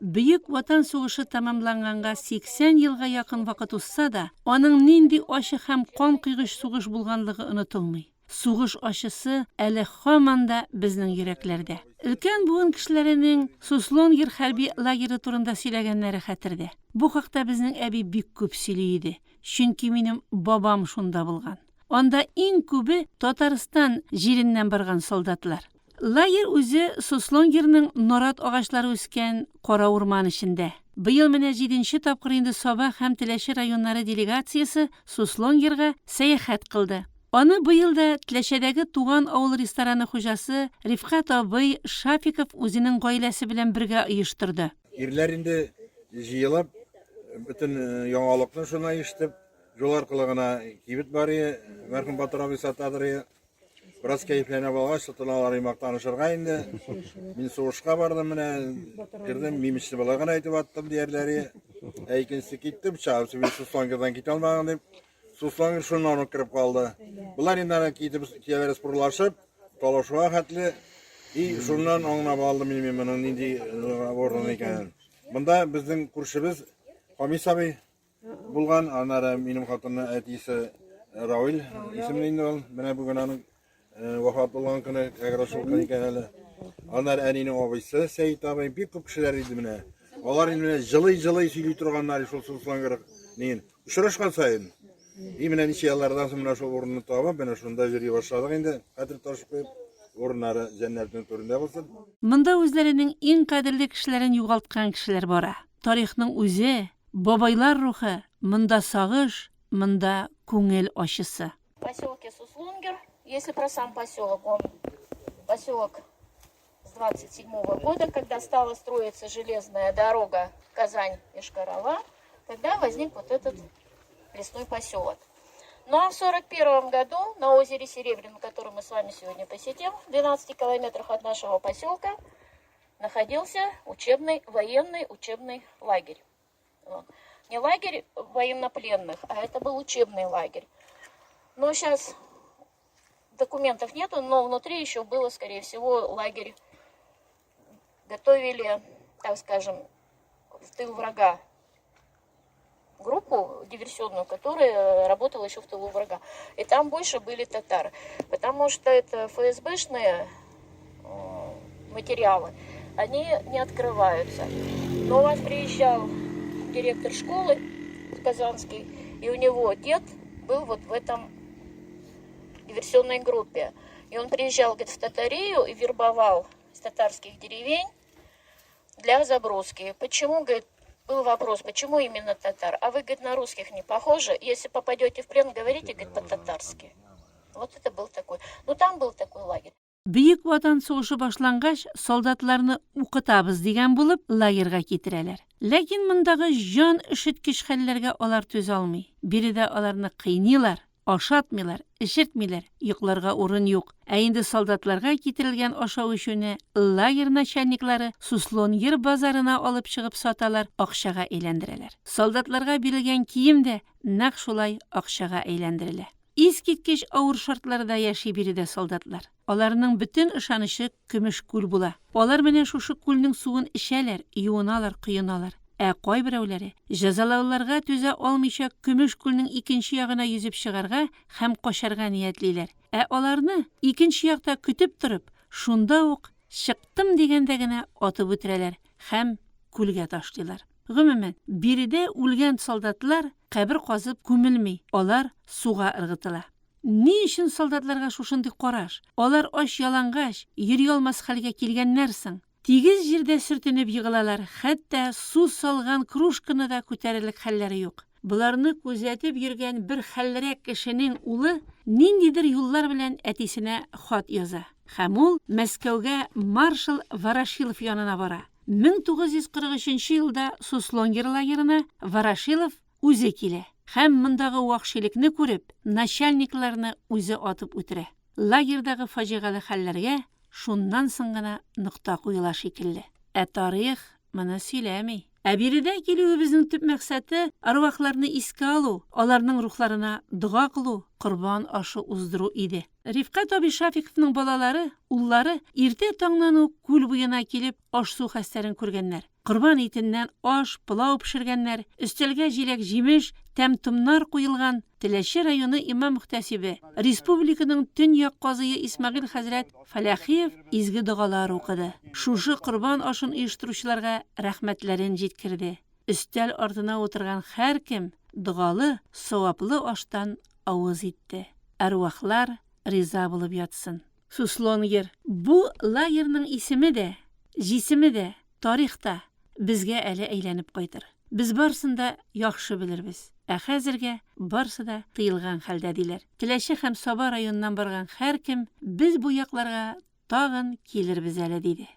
Бөек Ватан сугышы тәмамланганга 80 елга якын вакыт узса да, аның нинди ачы һәм канкойгыч сугыш булганлыгы онытылмый. Сугыш ачысы әле һаман да безнең йөрәкләрдә. Өлкән буын кешеләренең Суслонгер хәрби лагере турында сөйләгәннәре хәтердә. Бу хакта безнең әби бик күп сөйли иде, чөнки минем бабам шунда булган. Анда иң күбе Татарстан җиреннән барган солдатлар. Лагерь үзе Суслонгерның нарат агачлары үскән кара урман эчендә. Быел менә җиденче тапкыр инде Саба һәм Теләче районнары делегациясе Суслонгерга сәяхәт кылды. Аны быел да Теләчәдәге Туган авыл рестораны хуҗасы Рифкать абый Шафиков үзенең гаиләсе белән бергә оештырды. Ирләр инде җыелып, бөтен яңалыкны шуннан ишетеп, юл аркылы гына кибет бар иде, мәрхүм Батыр абый сатадыр иде. Бераз кәефләнеп алгач, тотыналар мактанышырга инде. Мин сугышка бардым менә, кердем, мимечне болай гына әйтеп аттым диярләр. Ә икенчесе китте, чабып, мин Суслонгердан китә алмаган дип. Суслонгер шуннан ук кереп калды. Болар инде аны китеп киләләр спорлашып, талашуга хәтле. И шуннан аңлап алдым мин моның нинди урын икәнен. Монда безнең күршебез Хамис абый булган, аннары минем хатынның әтисе Равил исемле инде ул. Менә бүген аның вафат булган көне, как раз шул көн икән әле. Аннары әнинең абыйсы Сәет абый, бик күп кешеләр иде менә. Алар инде менә җылый-җылый сөйли торганнар шул Суслонгер нин. Очрашкан саен. И менә ничә еллардан соң менә шул урынны табып, менә шунда йөри башладык инде. Хәтер ташы куеп, урыннары җәннәтнең түрендә булсын. Монда үзләренең иң кадерле кешеләрен югалткан кешеләр бара. Тарихның үзе, бабайлар рухы, монда сагыш, монда күңел ачысы. В поселке Суслонгер, если про сам поселок, он поселок с 27 -го года, когда стала строиться железная дорога Казань-Йошкар-Ола, тогда возник вот этот лесной поселок. Ну а в 41 году на озере Серебряном, который мы с вами сегодня посетим, в 12 километрах от нашего поселка, находился учебный, военный учебный лагерь. Вот. Не лагерь военнопленных, а это был учебный лагерь. Но сейчас документов нету, но внутри еще было, скорее всего, лагерь. Готовили, так скажем, в тыл врага группу диверсионную, которая работала еще в тылу врага. И там больше были татары, потому что это ФСБшные материалы, они не открываются. Но у вас приезжал директор школы Казанский, и у него дед был вот в этом диверсионной группе. И он приезжал, говорит, в Татарию и вербовал с татарских деревень для заброски. Почему, говорит, был вопрос, почему именно татар? А вы, говорит, на русских не похожи. Если попадете в плен, говорите, говорит, по-татарски. Вот это был такой. Ну, там был такой лагерь. Бөек Ватан сугышы башлангач, солдатларны укытабыз дигән булып, лагерьга китерәләр. Ләкин мондагы җан өшеткеч хәлләргә алар түзә алмый. Биредә аларны кыйныйлар, ашатмыйлар, эчертмиләр, йокларга урын юк. Ә инде солдатларга китерелгән ашау-эчүне лагерь начальниклары Суслонгер базарына алып чыгып саталар, акчага әйләндерәләр. Солдатларга бирелгән кием дә нәкъ шулай акчага әйләндерелә. Искиткеч авыр шартларда яши биредә солдатлар. Аларның бөтен ышанычы Көмеш күл була. Алар менә шушы күлнең суын эчәләр, юыналар, коеналар. Ә кайберәүләре, җәзалауларга түзә алмыйча, Көмеш күлнең икенче ягына йөзеп чыгарга һәм качарга ниятлиләр. Ә аларны, икенче якта көтеп торып, шунда ук, чыктым дигәндә генә атып үтерәләр һәм күлгә ташлыйлар. Гомумән, биредә үлгән солдатлар кабер казып күмелми, алар суга ыргытыла. Ни өчен солдатларга шушындый караш? Алар ач-ялангач, йөри алмас хәлгә килгәннәр соң? Тигез җирдә сөртенеп егылалар, хәтта су салган кружканы да күтәрерлек хәлләре юк. Боларны күзәтеп йөргән бер хәллерәк кешенең улы ниндидер юллар белән әтисенә хат яза. Һәм ул Мәскәүгә маршал Ворошилов янына бара. 1943 елда Суслонгер лагерына Ворошилов үзе килә һәм мондагы вәхшилекне күреп, начальникларны үзе атып үтерә. Лагерьдагы фаҗигале хәлләргә шуннан соң гына нокта куела шикелле. Ә тарих моны сөйләми. Ә биредә килүебезнең төп максаты, әрвахларны искә алу, аларның рухларына дога кылу, корбан ашы уздыру иде. Рифкать абый Шафиковның балалары, уллары иртә таңнан ук күл буена килеп, аш-су хәстәрен күргәннәр. Корбан итеннән аш, пылау пешергәннәр, өстәлгә җиләк-җимеш, тәм-томнар куелган. Теләче районы имам-мөхтәсибе, республиканың төньяк казые Исмәгыйль хәзрәт Фәләхиев изге догалар укыды. Шушы корбан ашын оештыручыларга рәхмәтләрен җиткерде. Өстәл артына утырган һәркем догалы, саваплы аштан авыз итте. Әрвахлар риза булып ятсын. Суслонгер. Бу лагерьның исеме дә, җисеме дә, тарих та безгә әле әйләнеп кайтыр. Без барысын да яхшы белербез. Ә хәзергә барсы да тыелган хәлдә, диләр. Теләче һәм Саба районыннан барган һәркем, без бу якларга тагын килербез әле, диде.